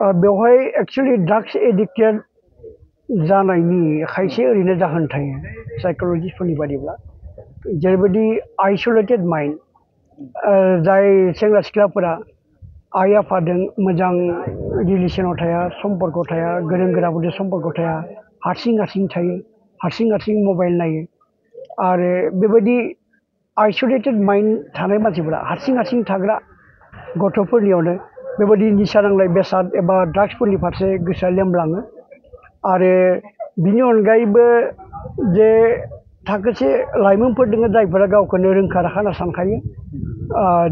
बेवहाय actually drugs addicted जानायनि खायसे ओरैनो जाहोन थायो साइकोलजिस्टफोरनि बादिब्ला जेरैबायदि आइसोलेटेड माइन्ड जाय सेंग्रा सिख्लाफोरा आइ आफाजों मोजां रिलेसनाव थाया सम्पर्क थाया गोरों गोराफोरजों सम्पर्क थाया हारसिं हारसिं थायो हारसिं हारसिं मबाइल नायो आरो बेबायदि आइसोलेटेड माइन्ड थानाय मानसिफोरा हारसिं हारसिं थाग्रा गथ'फोरनियावनो बेबायदि निसा नांनाय बेसाद एबा ड्राग्सफोरनि फारसे गोसोआ लेमलाङो आरो बिनि अनगायैबो जे थाखोसे लाइमोनफोर दङ जायफोरा गावखौनो रोंखा राखा होनना सानखायो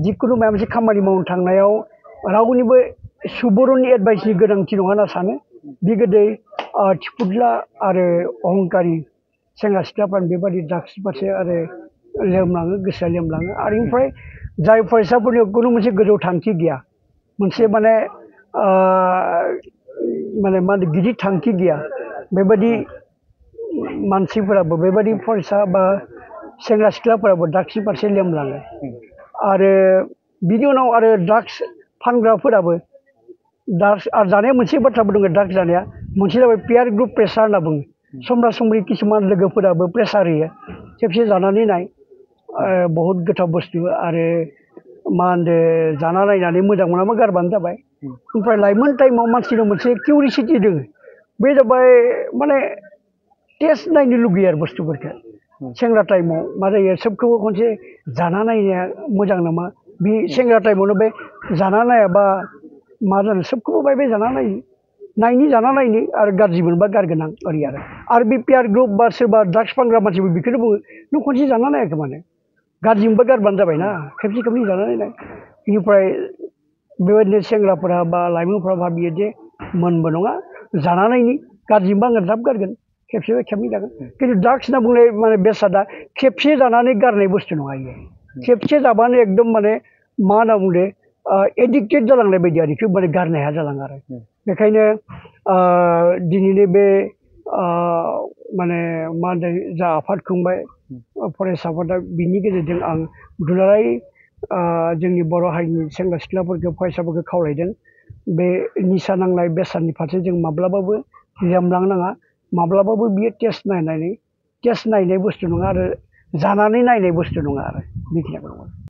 जिखुनु माबा मोनसे खामानि मावनो थांनायाव रावनिबो सुबुरुननि एडभाइसनि गोनांथि नङा होनना सानो बे गोदै थिफुदला आरो अहंकारि सेंग्रा सिख्लाफ्रा बेबायदि ड्राग्स फारसे आरो लेमलाङो गोसोआ लेमलाङो आरो ओमफ्राय जाय फरायसाफोरनियाव खुनु मोनसे गोजौ थांखि गैया मोनसे माने मा होनो गिदिर थांखि गैया बेबायदि मानसिफोराबो बेबायदि फरायसा बा सेंग्रा सिख्लाफोराबो ड्राग्सनि फारसे लेमलाङो आरो बिनि उनाव आरो ड्राग्स फानग्राफोराबो ड्राग्स आरो जानाया मोनसे बाथ्राबो दङ ड्राग्स जानाया मोनसे जाबाय पियार ग्रुप प्रेसार होनना बुङो समब्रा समब्रि किसुमान लोगोफोराबो प्रेसार होयो खेबसे जानानै नाय बहुद गोथाव बुस्थु आरो मा होनदो जाना नायनानै मोजां मोनाबा गारबानो जाबाय ओमफ्राय लाइमोन टाइमाव मानसिनाव मोनसे किउरिसिटि दङ बे जाबाय माने टेस्ट नायनो लुगैयो आरो बुस्थुफोरखौ सेंग्रा टाइमाव मा जायो सोबखौबो खनसे जाना नायनाया मोजां नामा बे सेंग्रा टाइमावनो बे जाना नायाबा मा जानो सोबखौबो बाय जाना नायनि जाना नायनि आरो गाज्रि मोनबा गारगोन आं ओरै आरो बे पियार ग्रुप बा सोरबा ड्राग्स फानग्रा मानसिबो बेखौनो बुङो नों खनसे जाना नायाखै माने गाज्रि मोनबा गारबानो जाबायना खेबसे खेबनै जानानै नाय बेनिफ्राय बेबायदिनो सेंग्राफोरा बा लाइमोनफोरा भाबियो जे मोनबो नङा जाना नायनि गाज्रि मोनबा आङो ज्राब गारगोन खेबसे खेबनै जागोन खिन्थु ड्राग्स होनना बुंनाय माने बेसादा खेबसे जानानै गारनाय बुस्थु नङा इयो खेबसे जाबानो एकदम माने मा होनना बुंदो एडिक्टेड जालांनाय बायदि आरो बेखौ माने गारनो हाया जालाङो आरो बेखायनो दिनैनि बे माने मा होनदों जा आफाद खुंबाय फरायसाफोरा बिनि गेजेरजों आं दुलाराय जोंनि बर' हारिनि सेंग्रा सिख्लाफोरखौ फरायसाफोरखौ खावलायदों बे निसा नांनाय बेसादनि फारसे जों माब्लाबाबो लेमलांनाङा माब्लाबाबो बियो टेस्ट नायनाय बुस्थु नङा आरो जानानै नायनाय बुस्थु नङा आरो बेखिनियानो